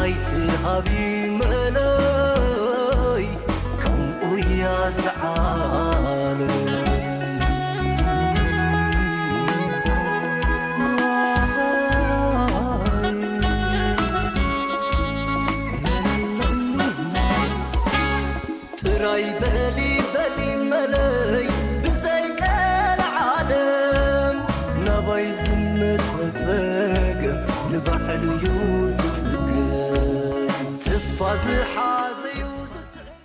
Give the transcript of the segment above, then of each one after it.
ኣይትሃቢ መለይ ከምኡ እያ ዝዓለም። ጥራይ በሊ በሊ መለይ ብዘይ ቀልዓለም ናባይ ዝመጸ ጸገም ንባዕሉ እዩ ዝጽገም። ተስፋ ዝሓዘ እዩ ዝስዕም።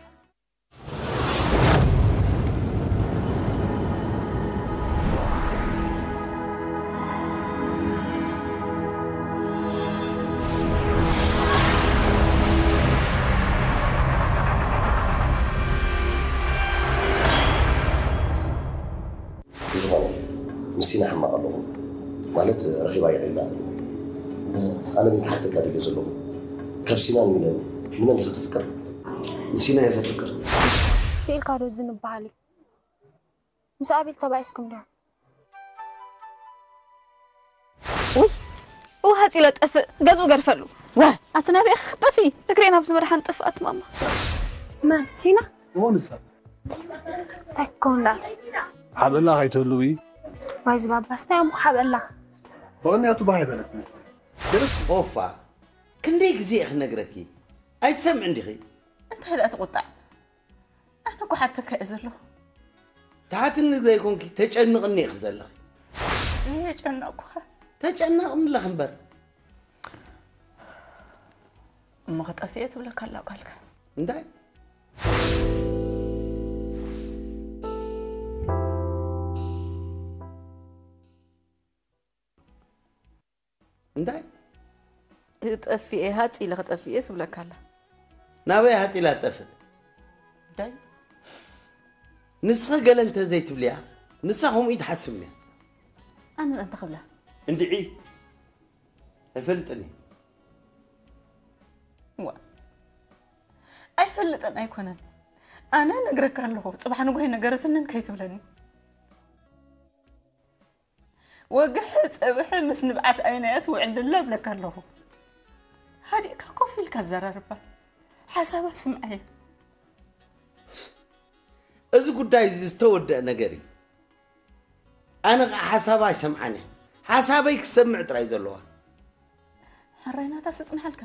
ብዝኾነ፣ ምስ ሲና ሕማቕ ኣለኹ። ማለት፣ ረኺባ እየ ኢላትኒ። ኣነ ግን ክሓተካ ድልየ ዘለኹ። ካብ ሲና ንሚለን፣ ንመን ኢኻ ተፍቅር? ንሲና እየ ዘፍቅር። ስኢልካ ዶ ዝንበሃል እዩ? ምስ ኣቤል ተባኢስኩም ዶ? ውይ፣ እው ሃፂ ለጠፍእ፣ ገዝኡ ገድፈሉ። ዋ፣ ኣቲ ናበይ ኢኺ ክትጠፍኢ? እግረይ ናብ ዝመርሓን ጠፍኣት ማማ። መን? ሲና? እዎ ንሳ። እንታይ ክኸውን ደኣ? ሓበላ ከይትህልዊ። ዋይ፣ ዝባባስ እንታይ እሞ ሓበላ? ብቕንያቱ ባህ ኣይበለትኒ። ኦፋ፣ ክንደይ ግዜ እየ ክነግረኪ? ኣይትሰምዕን ዲኺ? እንታይ ደኣ ትቑጣዕ? ኣነ እኮ ሓተካ እየ ዘለኹ። ትሓትኒ ዘይኮንኪ ተጨንቕኒ ኢኺ ዘለኺ። እየ ጨነቕኩኻ። ተጨነቕኒ ኣለኺ እምበር። እሞ ክጠፍእ እየ ትብለካ ኣላ ጓልካ። እንታይ? እንታይ? ክጠፍእ እየ፣ ሃፂ ኢለ ክጠፍእ እየ ትብለካ ኣላ። ናበይ ሃፂ ኢላ ትጠፍእ? እንታይ? ንስኺ ገለ እንተ ዘይትብልያ፣ ንሳ ከምኡ እዩ ትሓስብ እያ። ኣነ እንታይ ክብላ? እንድዒ። ኣይፈልጥን እየ። ዋ። ኣይፈልጥን ኣይኮነን። ኣነ ነግረካ ኣለኹ፣ ጽባሕ ንግሆ ነገረትንን ከይትብለኒ። ወግሒ ጸብሒ ምስ ንብዓት ዓይነያ ትውዕል ደላ እብለካ ኣለኹ። ሃዲእካ ኮፍ ኢልካ ኣዘራርባ። ሓሳባ ስምዓዮ። እዚ ጉዳይ እዚ ዝተወደአ ነገር እዩ። ኣነ ኸዓ ሓሳባ ኣይሰምዓን እየ። ሓሳበይ ክሰምዕ ጥራይ ዘለዋ። ሕራይ ናታ ስጽንሓልካ።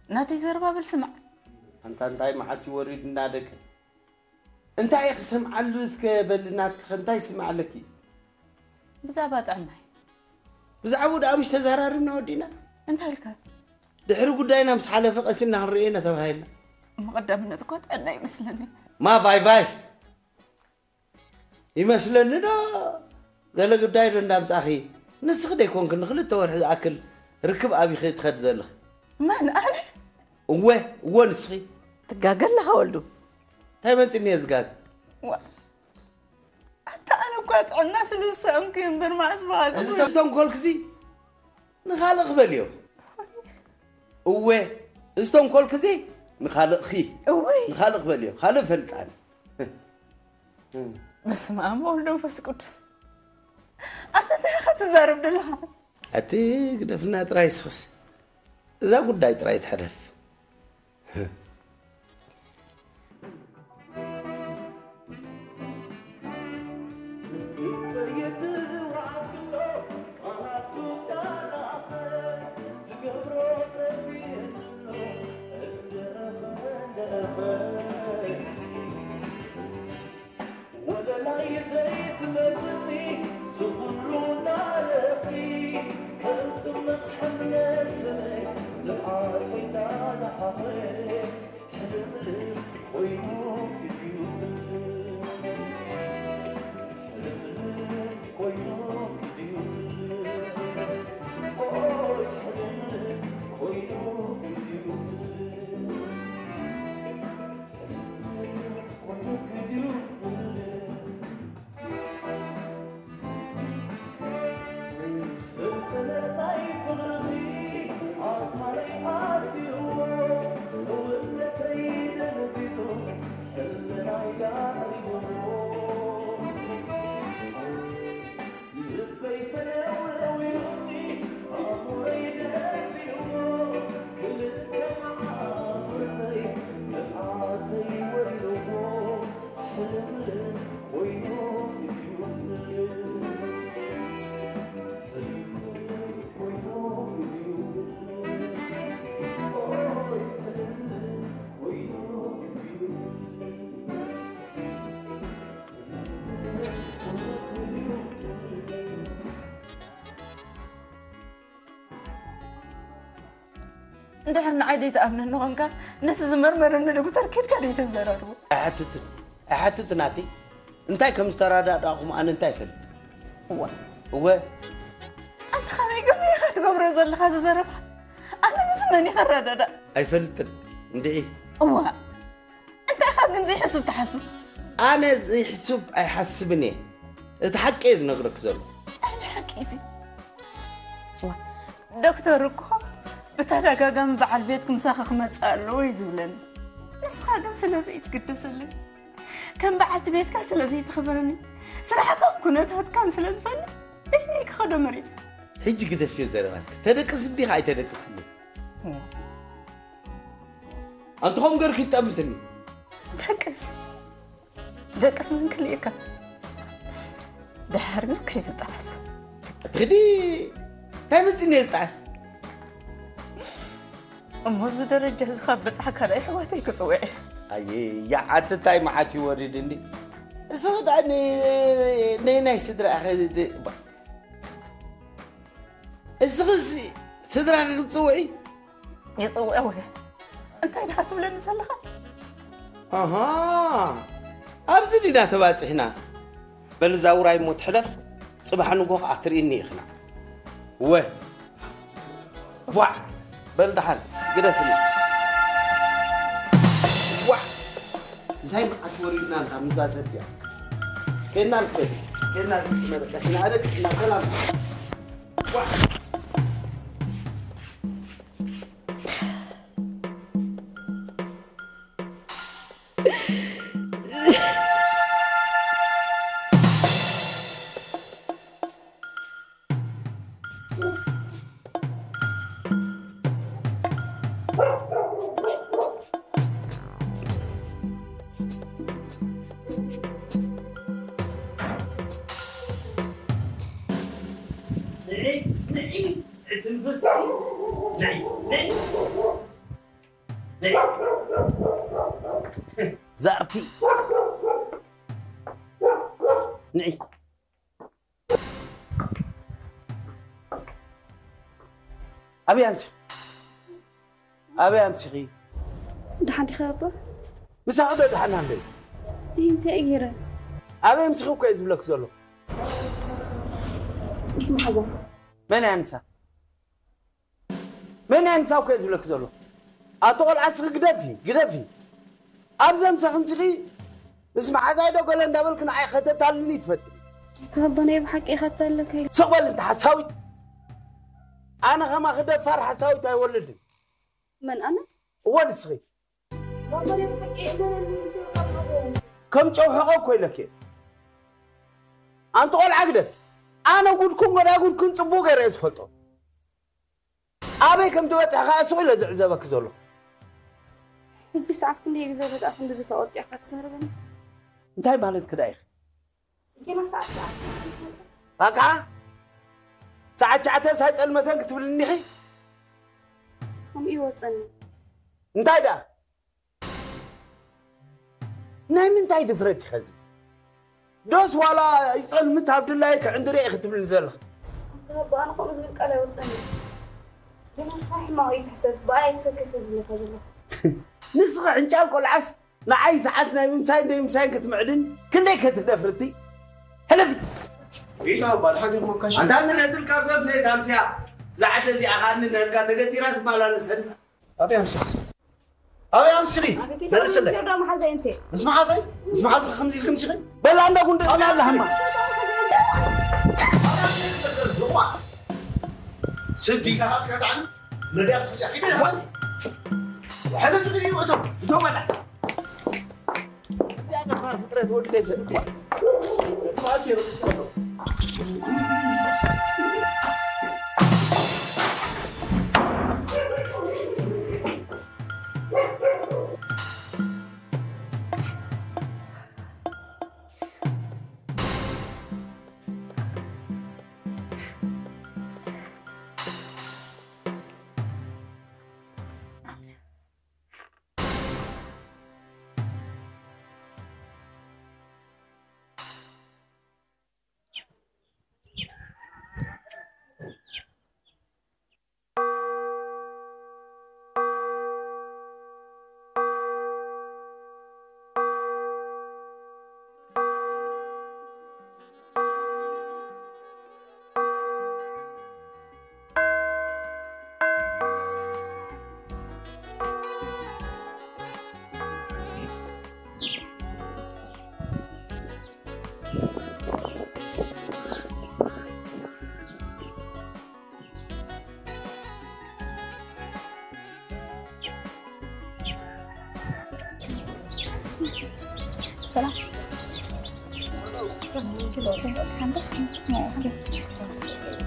ናተይ ዘረባ በል ስማዕ። ኣንታ እንታይ መዓት እዩ ወሪድና ደቂ? እንታይ እየ ክሰምዓሉ እስከ በሊ ናትኪ ኸ እንታይ ይስማዕ ኣለኪ? ብዛዕባ ጥዕናይ። ብዛዕባኡ ደኣ ምሽ ተዘራሪብና ወዲእና? እንታይ ኢልካ? ድሕሪ ጉዳይና ምስ ሓለፈ ቀሲና ክንርእዮ ኢና ተባሂልና። እሞ ቀዳምነት እኮ ጥዕና ይመስለኒ። ማ ቫይ ቫይ። ይመስለኒ ዶ? ገለ ጉዳይ ዶ እንዳምጻኺ? ንስኺ ደይኮንኪ ንኽልተ ወርሒ ዝኣክል ርክብ ኣቢኺ ትኸዲ ዘለኺ? መን ኣነ? እወ፣ እወ ንስኺ። ትጋገ ኣለኻ ወልዱ። እንታይ መጺኒ እየ ዝጋገ? ዋ፣ ኣታ ኣነ እኳ ጥዕና ስለ ዝሰኣንኩ እየ እምበር መዓስ በሃልኩ። እዚ ተስተንኮልክሲ ንኻልእ ክበልዮ። እወ፣ እዚ ተንኮልክሲ ንኻልእኺ። እወይ። ንኻልእ ክበልዮ። ካልእ ፈልጣኒ። በስመ ኣብ ወወልድ ወመንፈስ ቅዱስ። ኣታ እንታይ ኢኻ ትዛረብ ዘለኻ? ኣቲ ግደፍና ጥራይ ስኽስ። እዛ ጉዳይ ጥራይ ትሕለፍ። ወለላይ ዘይትመጽኒ ዝኹሉ ናለኺ ከም ጽምቕ ሕምለ ስመይ ንኣቲና እንድሕር ንዓይ ደይትኣምነኒ ኾንካ፣ ነቲ ዝመርመረኒ ዶክተር ኬድካ ደይተዘራርቦ። ኣይሓትትን፣ ኣይሓትትን ኣቲ። እንታይ ከም ዝተረዳዳእኹም ኣነ እንታይ ይፈልጥ? እዋ። እወ። ኣንተ ኸመይ ገመ ኢኻ ትገብሮ ዘለኻ እዚ ዘረባ? ኣነ ምስ መን እየ ከረዳዳእ? ኣይፈልጥን፣ እንድዒ። እዋ። እንታይ ኢኻ ግን ዘይሕሱብ ትሓስብ? ኣነ ዘይሕሱብ ኣይሓስብን እየ። እቲ ሓቂ እየ ዝነግረክ ዘሎ። ኣነ ሓቂ እዚ። እዋ፣ ዶክተር እኮ ብተደጋጋሚ በዓል ቤትኪ ምሳኺ ክመጽእ ኣለዎ እዩ ዝብለኒ። ንስኻ ግን ስለዚ ኣይትግደሰለይ። ከም በዓልቲ ቤትካ ስለ ዘይትኽብረኒ፣ ስራሕካን ኩነታትካን ስለ ዝፈልጥ፣ በይነይ ክኸዶ መሪጸ። ሕጂ ግደፍዮ ዘረባ እስኪ። ተደቅስ እንዲኻ ኣይተደቅስን? እዋ። ኣንቲ ኸም ገርኪ ትጠምትኒ። ደቅስ። ደቅስ ምን ክልእካ። ድሓር ግን ከይትጠዓስ። ትኽዲ እንታይ መፂኒ እየ ዝጠዓስ? እሞ ኣብዚ ደረጃ እዚ ካብ በፃሕካ ዳ ኣሕዋተይ ክፅውዕ እየ። ኣየ፣ ያዓት እንታይ መዓት ይወርድ እንዲ። እዚ ኸ ደኣ ን-፣ ን-፣ ናይ ስድራ ኸ-፣ ባ-፣ እዚ ኸዚ ስድራ ክትፅውዒ? ይፅውዕ ወይ? እንታይ ዲኻ ትብለኒ ዘለኻ? ኣሃ፣ ኣብዚ ዲና ተባፂሕና። በል እዛ ውራይ እሞ ትሕለፍ፣ ፅባሕ ንጎ ከዓ ትርእኒ ኢኽና። ወ-፣ ዋዕ፣ በል ደሓን፣ ግደፍኒ። ዋዕ፣ እንታይ መዓት ወሪድና እንታ ምዛ ሰብ እዚኣ። ኬድና ንክበል፣ ኬድና ንክበል፣ ቀስና፣ ኣደቅስና፣ ሰላም። ዋዕ። ንዒ፣ ንዒ፣ ትንፍስ። ንዒ፣ ንዒ። ንዒ። ዛርቲ። ንዒ። ኣበይ ኣምሲ-፣ ኣበይ ኣምሲኺ? ደሓን ዲኻ ኣባ? ምሳኺ ዶ ደሓን ኣምበይ? እይ፣ እንታይ ገይረ? ኣበይ ኣምሲኺ እኮ እየ ዝብለኪ ዘሎ። ምስ መሓዛ። መን እያ ንሳ? መን እያ ንሳ እኮ እየ ዝብለኪ ዘሎ። ኣቶ ቆልዓ እስኺ ግደፊ፣ ግደፊ። ኣብ ዘምሰ ክምሲኺ ምስ መሓዛይ ዶ ገለ እንዳበልክ ንዓይ ከተታልልኒ ትፈትኒ። ተኸበነ ብሓቂ ኢኻ ተታለልካ ኢለ። ስቕ በል እንተ ሓሳዊት። ኣነ ከማኺ ደፋር ሓሳዊት ኣይወልድን። መን ኣነ? እወ ንስኺ። ተኸበነ ብሓቂ እመነኒ፣ ንስኻ ካብ ሓሳዊ። ከም ጨው ሕቖ እኮ ኢለኪ እየ። ኣንቲ ቆልዓ ግደፍ። ኣነ ጉድኩም ጎዳጉድኩም ጽቡቕ ገይረ እየ ዝፈልጦ። ኣበይ ከም ትበጽሒ ከኣ ስቕ ኢለ ዝዕዘበኪ ዘሎ። ሕጂ ሰዓት ክንደይ ግዜ በጣ ክንድዚ ተቖጢዕካ ትዛረበኒ? እንታይ ማለት ክዳ ኢኺ? ጌና ሰዓት ሰዓት። በቃ ሰዓት ትሽዓተ ሳይጸልመተን ክትብልኒ ኢኺ? ከምኡ ይወጸኒ። እንታይ ደኣ? ናይ ምንታይ ድፍረት እዩ ኸዚ? ዶስ ዋላ ይጸልምት ኣብ ድላየ ክዕንድር እየ ክትብልኒ ዘለኺ? ኣባ፣ ኣነ ከምኡ ዝብል ቃል ኣይወጸኒ። ግን ንስኻ ሕማቕ እዩ ትሕሰብ፣ ብኣይ ኣይትሰከፍ እየ ዝብለካ ዘለኹ። ንስኺ ዕንጫል ቆልዓስ ንዓይ ሰዓት ናይ ምምሳይን ደይምሳይን ክትምዕድን ክንደይ ከ ትደፍርቲ? ሕለፊ! ጌታ ኣባ፣ ተሓገር መካሽ። ኣንታ ምን እትል ካብ ሰብ ሰይት ኣምስያ፣ እዛ ዓዲ እዚኣ ኸኣ ንነርጋ ተገቲራ ትመላለሰኒ። ኣበይ ኣምሲኽሲ? ኣበይ ኣምሲኺ? ኣበይ ጌታ መልስለይ። ኣምሲኺ ዶ መሓዛ የምሴ? ምስ መሓዛይ? ምስ መሓዛኺ ከምዚ ኢልኪ ምሲኺ? በላ እንዳ ጉንዲ ኣላ ኣላ ሃማ። ስዲ። ሰዓት ከጣዕም። መድያ ክትሕዛ። ኪደ። ሕለፊ ክዲ እቶም። እቶም በላ። እዚኣ ደፋር ፍጥረት ወዲ ደይፈልጥ እያ።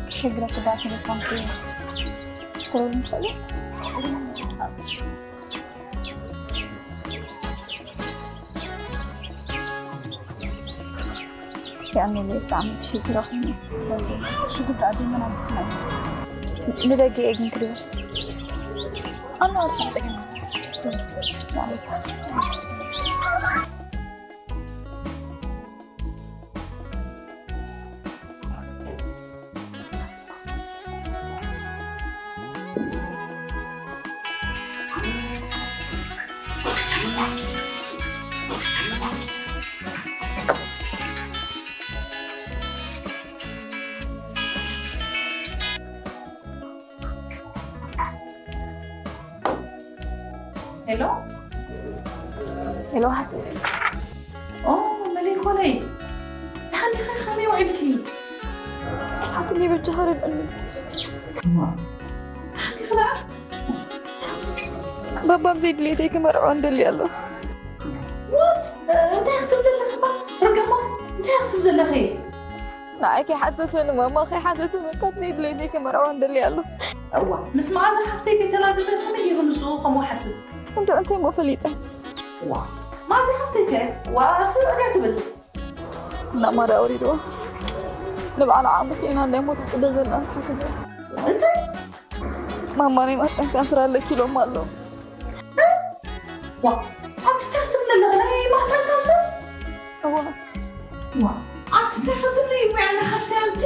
ክሸግረክ ዳ ቴሌፎን ትረብል ምሰለ ያኔ ሳምንት ሽግረክ ሽጉዳ ኣደመና ብትናይ ንደገ ግን ክልበ ኣና ወጣ ሄሎ ሄሎ፣ ሃት ኦ፣ መለይ ኮለይ፣ ደሓን ዲኺ? ከመይ ውዒልኪ? ሓትኒ በጃኻ ርድእኒ። እማ፣ ደሓን ዲኺ ደኣ? ባባ ብዘይ ድሌተይ ክመርዖ እንደሊ ኣሎ። ዋት? እንታይ ክትብል ዘለኺ እባ? ርግሞ፣ እንታይ ክትብል ዘለኺ? ንዓይ ከይሓተተ ንማማ ከይሓተተ በቃ ብዘይ ድሌተይ ክመርዖ እንደሊ ኣሎ። እዋ፣ ምስ መኣዛ ሓፍተይ ከይተላዘበ ከመይ ገይሩ ንሱ ከምኡ ሓስብ? እንዶ እንታይ እሞ ፈሊጠ? ዋ፣ መኣዛ ሓፍተይ ከ? ዋ፣ ስቕ እያ ትብል። እና ማዳ ኣውሪድዎ። ንብዓል ዓቕሚ ስኢና ናይ ሞት ትጽበ ዘለና ሓፍተይ። እንታይ? ማማ ናይ ማህጸን ካንሰር ኣለኪ ኢሎም ኣለዉ። ዋ፣ ኣንቲ እንታይ ክትብሊ ኣለኺ? ናይ ማህጸን ካንሰር? እዋ። ዋ፣ ኣንቲ እንታይ ክትብሊ? ውዒ፣ ሓፍተይ ኣንቲ።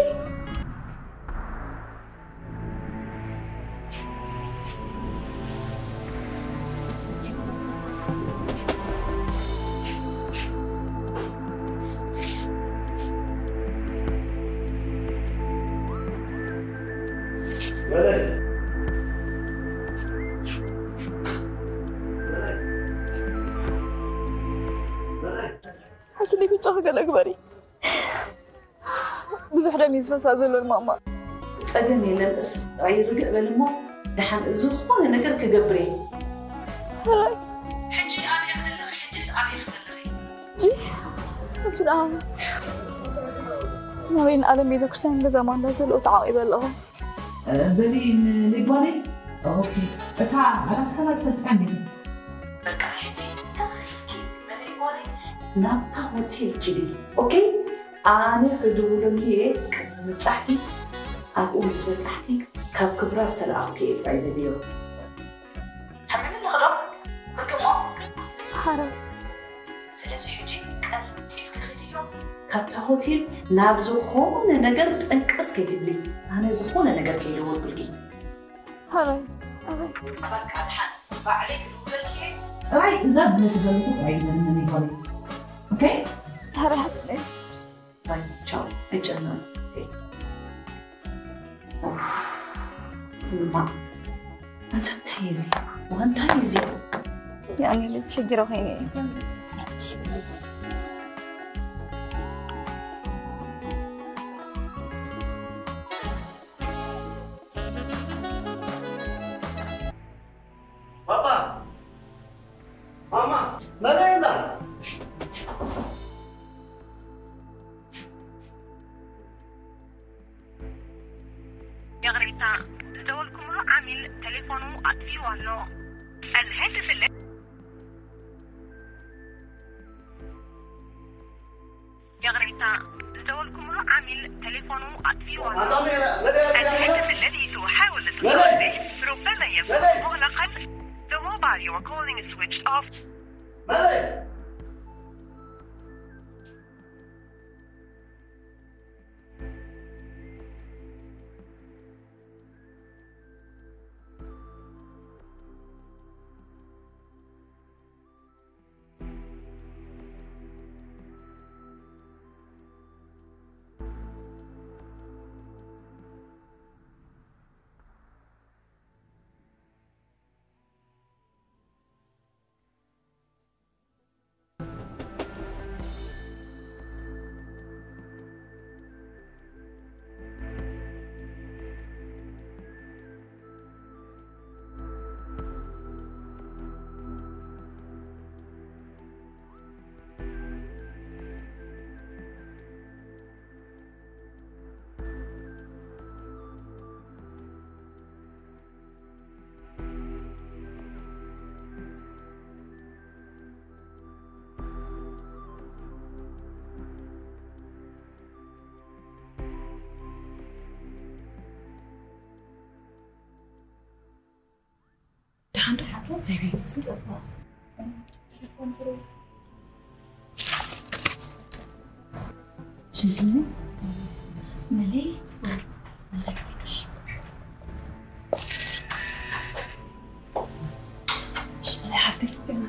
ሓንቲ ናይ ብጫ ክገለ ግበሪ። ብዙሕ ደም እዩ ዝፈሳ ዘሎ ማማ። ጸገም የለን፣ እስ ጥራይ ርግእ በል እሞ፣ ደሓን ዝኾነ ነገር ክገብር እየ። ሕራይ። ሕጂ ኣበይ ኣለኺ? ሕጂስ ኣበይ ዘለኺ? ሕጂ፣ ሕጂ ደኣ ናበይ ንኣለም ቤተክርስትያን ገዛ ማንዳ ዘለዉ ተዓቒበ ኣለኹ። እ፣ በሊ ንጓለይ። ኦኬ። እታ ኣላስካ ትፈልጥያ እንዲኺ? በቃ፣ ሕጂ ተኺልኪ በሊ ጓለይ፣ ናብታ ሆቴል ኪዲ። ኦኬ? ኣነ ክድውለሉ እየ፣ ቅድሚ ምብጻሕኪ፣ ኣብኡ ምስ በጻሕኪ፣ ካብ ክብራ ዝተለኣኹኪ እየ ጥራይ ደልዮ። ትሰምዕኒ ኣለኺ ዶ? ርግሞ? ሓራይ። ስለዚ ሕጂ ቀልጢፍኪ ኺድዮ፣ ካብታ ሆቴል ናብ ዝኾነ ነገር ጥንቅስ ከይትብሊ፣ ኣነ ዝኾነ ነገር ከይደወልኩልኪ። ሓራይ፣ ሓራይ። በቃ፣ ደሓን፣ ባዕለይ ክድውለልኪ እየ። ጥራይ እዛ ዝብለኪ ዘለኹ ጥራይ ግበሪ፣ መን ይኾን? ኦኬ? ሓራይ፣ ሓራይ። ባይ፣ ቻው፣ ኣይጨነቕን። ኡፍ፣ ዝማ፣ ኣንታ እንታይ እዩ እዚ? ዋ፣ እንታይ እዩ እዚ? ያኔ ልብ ሽግረ ኾይነ እየ። ባባ! ማማ! መን ኣላ? ይቕሬታ፣ ዝደወልኩምሉ ዓሚል ቴሌፎኑ ኣጥፊኡ ኣሎ። الهاتف الذي ይቕሬታ፣ ዝደወልኩምሉ ዓሚል ቴሌፎኑ ኣጥፊኡ ኣሎ። ኣታ መን ኣላ? መን ኣላ? الهاتف الذي تحاول الاتصال به ربما يكون مغلقا. The mobile you are calling is switched off. መን ኣላ? ሓንቲ ሓቦ ዘይብሉ እስኪ ጸባ። ቴሌፎን ትሩ። ሽንትነ መለይ መለይ ቅዱስ። ሽመለይ ሓፍተይ ገና።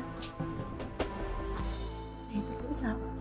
ዘይብሉ ዛባት።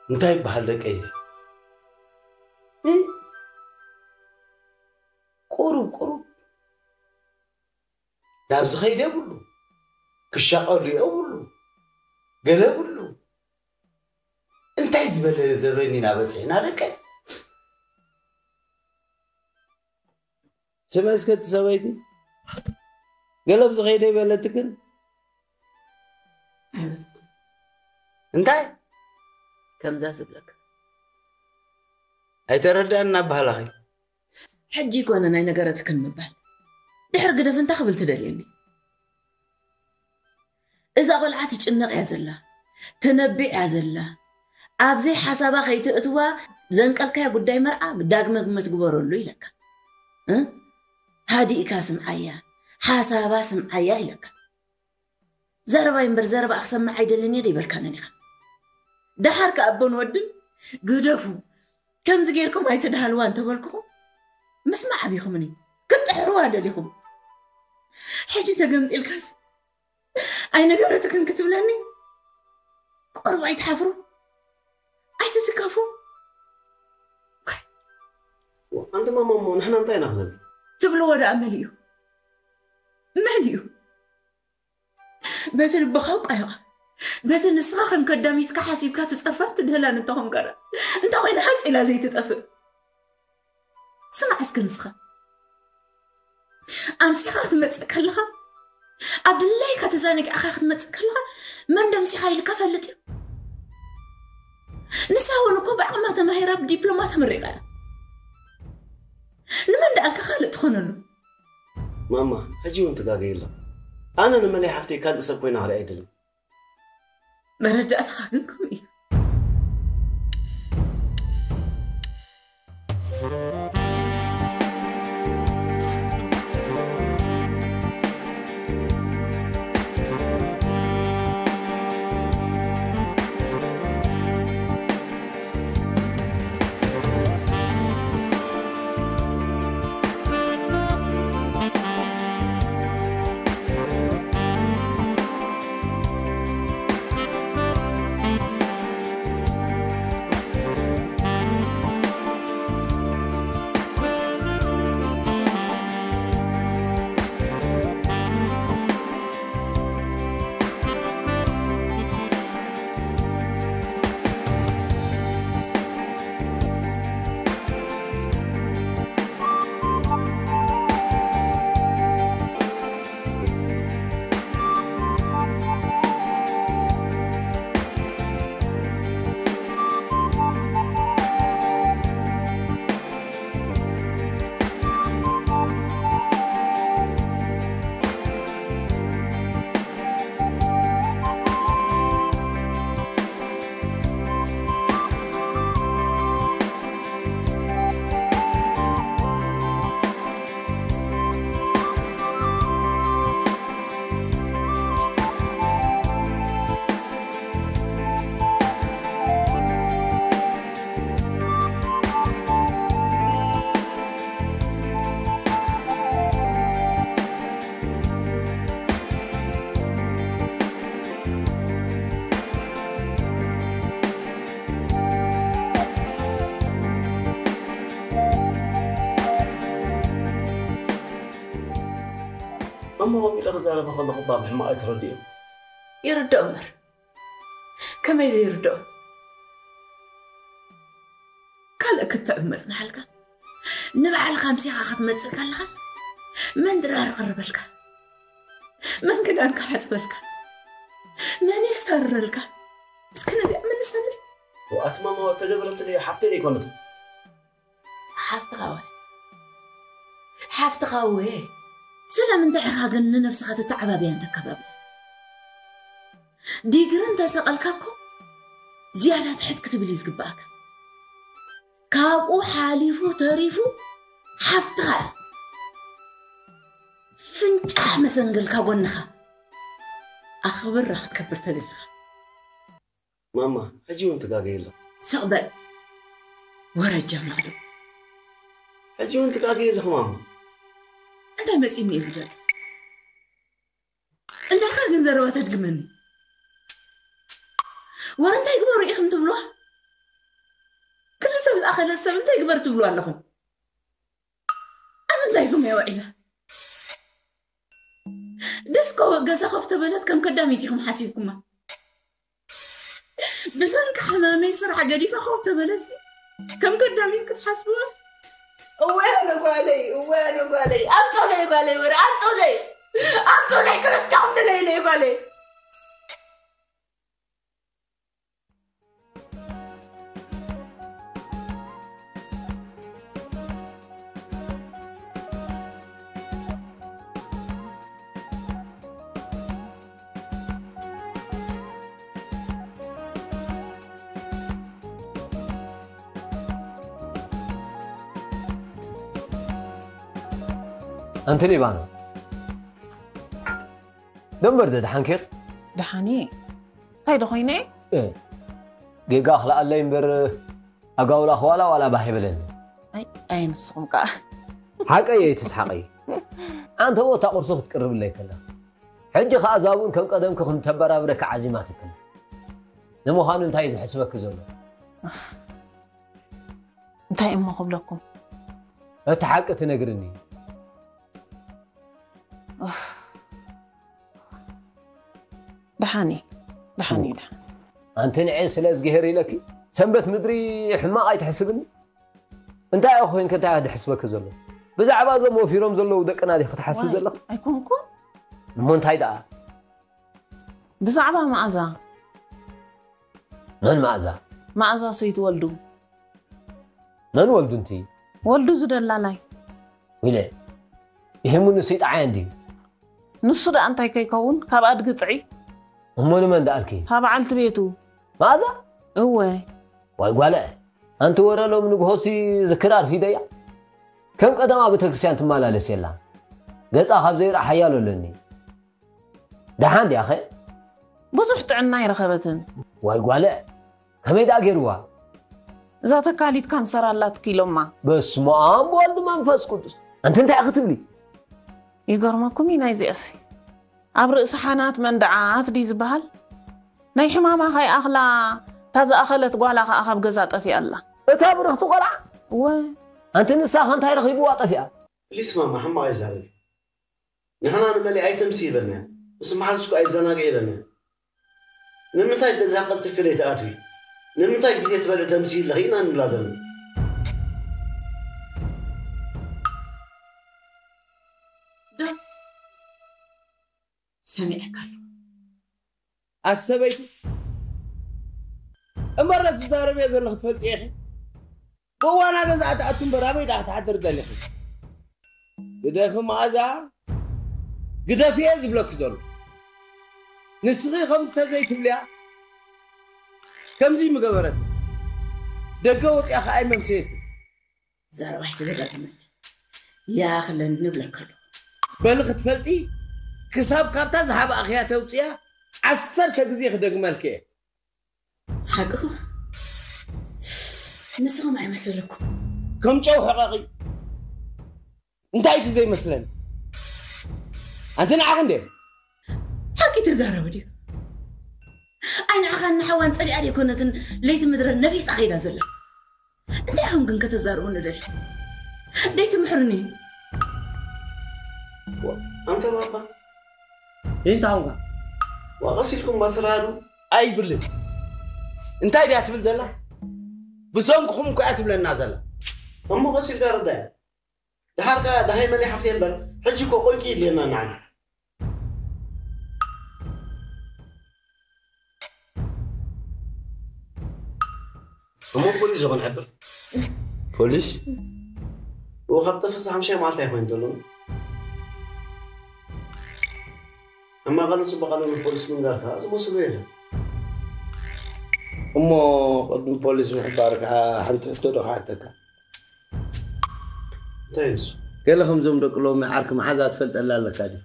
እንታይ ይበሃል ደቀይ እዚ? እ? ቁሩብ ቁሩብ ናብ ዝኸይድ የብሉ፣ ክሻቐሉ የብሉ፣ ገለ የብሉ። እንታይ ዝበለ ዘበን ኢና በፂሕና ደቀይ? ስመ እስከ እቲ ሰበይቲ ገለ ብዝኸይደ ይበለትክን? ኣይበለትን። እንታይ? ከምዛ ዝብለካ። ኣይተረዳእን እናበሃላኺ። ሕጂ ይኮነ ናይ ነገረትክን ምባል። ድሕር ግደፍ እንታይ ክብል ትደልየኒ? እዛ ቆልዓ ትጭነቕ እያ ዘላ፣ ትነብዕ እያ ዘላ። ኣብ ዘይሓሳባ ከይትእትዋ ዘንቀልካዮ ጉዳይ መርዓ ዳግመ ግምት ግበረሉ ኢለካ። እ? ሃዲእካ ስምዓያ፣ ሓሳባ ስምዓያ ኢለካ። ዘረባይ እምበር ዘረባ ክሰምዕ ኣይደልን እየ ደይበልካንን ኢኻ። ደሓር ከኣ ኣቦን ወድን ግደፉ፣ ከምዚ ጌርኩም ኣይትድሃልዋ እንተበልኩኹም ምስማዕ ኣቢኹምኒ፣ ክትጥሕርዋ ደሊኹም። ሕጂ ተገምጢልካስ ኣይነገረትክን ክትብለኒ? ቆርብ ኣይትሓፍሩ? ኣይትትከፉ? ኣንቲ ማማ እሞ ንሕና እንታይ ኢና ክንብል? ትብልዎ ደኣ መን እዩ? መን እዩ? በቲ ልብኻ ውቃይኻ፣ በቲ ንስኻ ከም ከዳሚትካ ሓሲብካ ትጸርፋን ትድህላን እንተኾንካ ደኣ፣ እንታይ ኮይና ሃጽ ኢላ ዘይትጠፍእ? ስማዕ እስከ ንስኻ። ኣምሲኻ ክትመጽእ ከለኻ፣ ኣብ ድላይካ ተዛናጊዕኻ ክትመጽእ ከለኻ፣ መን ደምሲኻ ኢልካ ፈልጥ እዩ። ንሳ እውን እኮ ብዓቕማ ተማሂራ ብዲፕሎማ ተመሪቓ እያ። ንመን ደኣልካ ካልእ ትኾነሉ? ማማ፣ ሕጂ እውን ትጋገ የለን። ኣነ ንመለይ ሓፍተይ ካልእ ሰብ ኮይና ክርኢ ኣይደልን። መረዳእታኻ ግን ከምኡ እዩ። እሞ ኢለ ክዛረበ ከለኹ እባ ብሕማቕ ኣይትረድእዮ። ይርድኦ እምበር፣ ከመይ ዘይርድኦ? ካልእ ክትዕብ መጽናሓልካ፣ ንባዕልኻ ኣምሲኻ ክትመጽእ ከለኻስ፣ መን ድራር ክርበልካ? መን ክዳንካ ሓጽበልካ? መን የስታርረልካ? እስከ ነዚኣ መልሰለይ። ኣቲ ማማ፣ ተገበረትለይ ሓፍተይ ዘይኮነት። ሓፍትኻ ወ? ሓፍትኻ ወ? ስለምንታይ ኢኻ ግን ንነብስኻ ተተዓባብያን ተከባብያን? ዲግሪ እንተሰቐልካ እኮ ዝያዳ ትሕት ክትብል እዩ ዝግባኣካ። ካብኡ ሓሊፉ ተሪፉ ሓፍትኻ እያ። ፍንጫሕ መሰንገልካ ጎንኻ ኣኽብራ ክትከብር ተደሊኻ። ማማ፣ ሕጂ እውን ትጋገይ ኣለኹ። ስቕ በል። ወረጃ ማዕዶ። ሕጂ እውን ትጋገይ ኣለኹ ማማ። እንታይ መጺእኒ እዩ ዝገርም? እንታይ ኸ ግን ዘረባ ተድግመኒ? ወረ እንታይ ግበሩ ኢኹም ትብልዋ? ክሊ ሰብ ዝኣኸለ ሰብ እንታይ ግበር ትብሉ ኣለኹም? ኣብ ምንታይ ኢኹም እያ ውዒላ? ደስኮ ገዛ ኮፍ ተበለት ከም ከዳሚት ኢኹም ሓሲብኩማ። ብሰንኪ ሕማመይ ስራሕ ገዲፈ ኮፍ ተበለሲ ከም ከዳሚት ክትሓስብዋ? እወ ኣነ ጓለይ፣ እወ ኣነ ጓለይ፣ ኣምጦለይ ጓለይ፣ ወረ ኣምጦለይ፣ ኣምጦለይ ክልተኹም ንለይለይ ጓለይ። ኣንቲ ሊባኖ፣ ደንበር ዶ ደሓንኪ? ደሓን እየ። እንታይ ዶ ኮይነ? እ፣ ጌጋ ክልኣለይ እምበር ኣጋውላ ክዋላ ዋላ ባህ ይብለኒ። ኣይ፣ ኣይ፣ ንስኹም ከኣ። ሓቀይ እየ፣ ኣይትስሓቂ። ኣንተ ወታ ቁርሲ ክትቅርብለይ ከላ። ሕጂ ከኣ እዛ እውን ከም ቀደምኪ ክንተበራብረኪ ዓዚማትክን። ንምዃኑ እንታይ እዩ ዝሕስበኪ ዘሎ? እንታይ እሞ ክብለኩም? እቲ ሓቂ ትነግርኒ። ኡፍ። ደሓን እየ፣ ደሓን እየ፣ ደሓን። ኣንቲ ንዔ ስለ እዝግሄር ኢለኪ ሰንበት ምድሪ ሕማቕ ኣይትሕስብኒ። እንታይ ኢኹ ኮይንኪ እንታይ ድሕስበኪ ዘሎ? ብዛዕባ እዞም ወፊሮም ዘለዉ ደቅና ዲኺ ክትሓስቢ ዋይ፣ ዘለኺ? ኣይኮንኩን። እሞ እንታይ ደኣ? ብዛዕባ መኣዛ። መን መኣዛ? መኣዛ ሰይትወልዱ። መን ወልዱ እንቲ? ወልዱ ዝደላላይ። ኢለ። ይህሙ ንስይ ጠዓይ እንድዩ? ንሱ ደኣ እንታይ ከይከውን? ካብ ኣድጊ ጥዒ። እሞ ንመን ደኣልኪ? ካብ በዓልቲ ቤቱ። መኣዛ? እወ። ዋይ ጓለ፣ ኣንቲ ወረ ሎም ንግሆሲ ዝክር ኣርፊደያ። ከም ቀደማ ቤተክርስትያን ትመላለስ የላ። ገጻ ካብ ዘይርኣ ሓያሎ ኣለኒ። ደሓን ድያኸ? ብዙሕ ጥዕና ኣይረኸበትን። ዋይ ጓለ፣ ከመይ ደኣ ገይርዋ? እዛ ተካሊት ካንሰር ኣላትኪ ኢሎማ። በስመ ኣብ ወልድ መንፈስ ቅዱስ። ኣንቲ እንታይ ክትብሊ? ይገርመኩም እዩ ናይዚኣሲ። ኣብ ርእሲ ሓናት መንደዓት ድዩ ዝበሃል? ናይ ሕማማ ከይኣኽላ እታ ዝኣኸለት ጓላ ከኣ ካብ ገዛ ጠፊኣ ኣላ። እታ ብርኽቲ ቆልዓ? እወ። ኣንቲ ንሳ ከ እንታይ ረኺብዋ ጠፊኣ? ፕሊስ ማማ፣ ሕማቕ ኣይዛረቢ። ንሕና ንመሊ ኣይተምሲ ይበልናዮ። ምስ መሓዙትኩ ኣይዘናግዕ ይበልናዮ። ንምንታይ ገዛ ቀልጢፍኪ ዘይትኣትዊ? ንምንታይ ግዜ ትበልዒ ተምሲ ኣለኺ ኢና ንብላ ዘለና። ዶ ሰሚዐካ ኣለኹ። ኣቲ ሰበይቲ፣ እምበር ነቲ ትዛረብዮ ዘለኺ ትፈልጢ ኢኺ። ብእዋና ገዛ ትኣቱ እምበር ኣበይ ደኣ ክትሓድር ደሊኺ? ግደፊ መኣዛ፣ ግደፊ እየ ዝብለኪ ዘሎ። ንስኺ ከምዚ ተዘይትብልያ፣ ከምዚ ምገበረት። ደገ ወፂኣ ከኣ ኣይመምሰየትን። ዘረባ ኣይትደጋግመኒ። ይኣኽለኒ እብለካ ኣለኹ። በሊ ክትፈልጢ፣ ክሳብ ካብታ ዝሓባእኽያ ተውፅያ፣ ዓሰርተ ግዜ ክደግመልኪ እየ። ሓቅኹም። ንስኹም ኣይመሰለኩም። ከም ጨው ሕቐቒ። እንታይ እቲ ዘይመስለኒ? ኣንቲ ንዓኺ እንዴ? ሓቂ ተዛረቢ ድዩ? ኣይ ንዓኻን ንሓዋን ጸሊኣ ደይኮነትን ለይቲ ምድረን ነፊጻ ከይዳ ዘላ። እንታይ ኢኹም ግን ከተዛርቡኒ ደሊኹም? ደይትምሕሩኒ። ኣንተ ባባ። እንታይ ኾንካ? ዋ፣ ቀስ ኢልኩም ባትራሉ። ኣይብልን። እንታይ ድያ ትብል ዘላ? ብሰንክኹም እኮ እያ ትብለና ዘላ። እሞ ቀስ ኢልካ ርዳያ። ደሓር ከኣ ደሃይ መለይ ሓፍተይ እምበር፣ ሕጂ እኮ ቆይቂ የድልየና ንዓና። እሞ ፖሊስ ዝኾን ሕብር። ፖሊስ? እዎ፣ ካብ ጠፍእ ሓምሻይ መዓልቲ ኣይኮይን ዘሎ። ሕማቕ ኣሉ ጽቡቕ ኣሉ ንፖሊስ ምንጋር ከኣ ዝመስሎ የለን። እሞ ቅድሚ ፖሊስ ምሕባር ከኣ ሓንቲ ሕቶ ዶ ክሓተካ? እንታይ እዩ ንሱ? ገለ ከምዞም ደቂ ሎሚ ዓርኪ መሓዛ ትፈልጠላ ኣለካ ድዩ?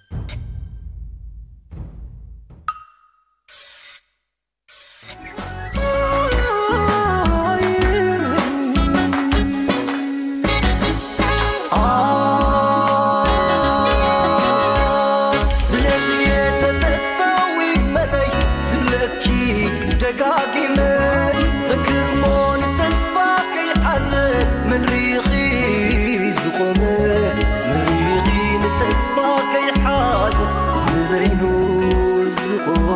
ስለዚ ተተስፋዊ መለይ ዝብለኪ ደጋጊመ ዘክርሞ ንተስፋ ከይሓዘ መን ሪኺ ዝቆመ መን ሪኺ ንተስፋ ከይሓዘ ንበይኑ ዝቆመ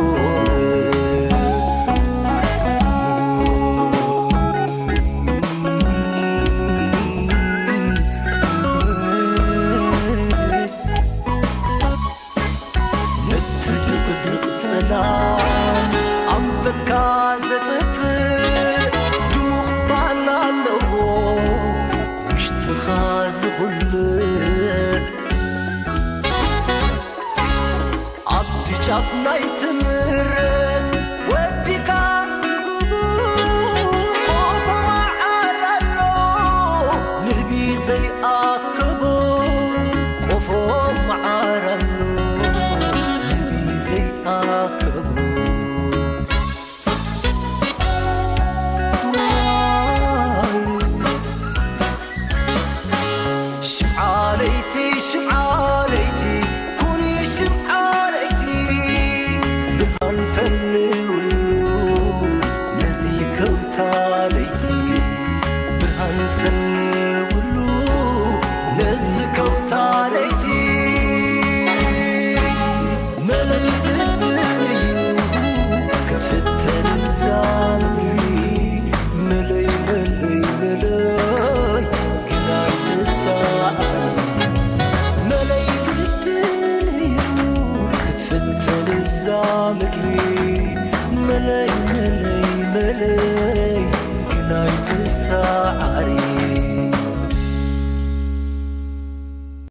ነቲ ድቕድቕ ጸላም ኣንፈትካ ዘጥፍእ ድሙቕ ባና ኣለዎ ውሽጥኻ ዝኹልዕ። ኣብቲ ጫፍ ናይ ትምረት ወዲካ ቆፎ መዓር ኣሎ ንህቢ ዘይኣከቦ፣ ቆፎ መዓር ኣሎ ንህቢ ዘይኣከቦ። ሽምዓ ለይቲ፣ ሽምዓ ለይቲ፣ ኩኒ ሽምዓ ለይቲ፣ ብርሃን ፈንውሉ ነዚ ከውታ ለይቲ፣ ብርሃን ፈንውሉ ነዚ ከውታ ለይቲ። መለይ ግድን እዩ ክትፍተን እዛ ምድሪ። መለይ፣ መለይ፣ መለይ ግን ኣይትሳዕ። መለይ ግድን እዩ ክትፍተን እዛ ምድሪ። መለይ፣ መለይ፣ መለይ ግን ኣይትሳዓሪ።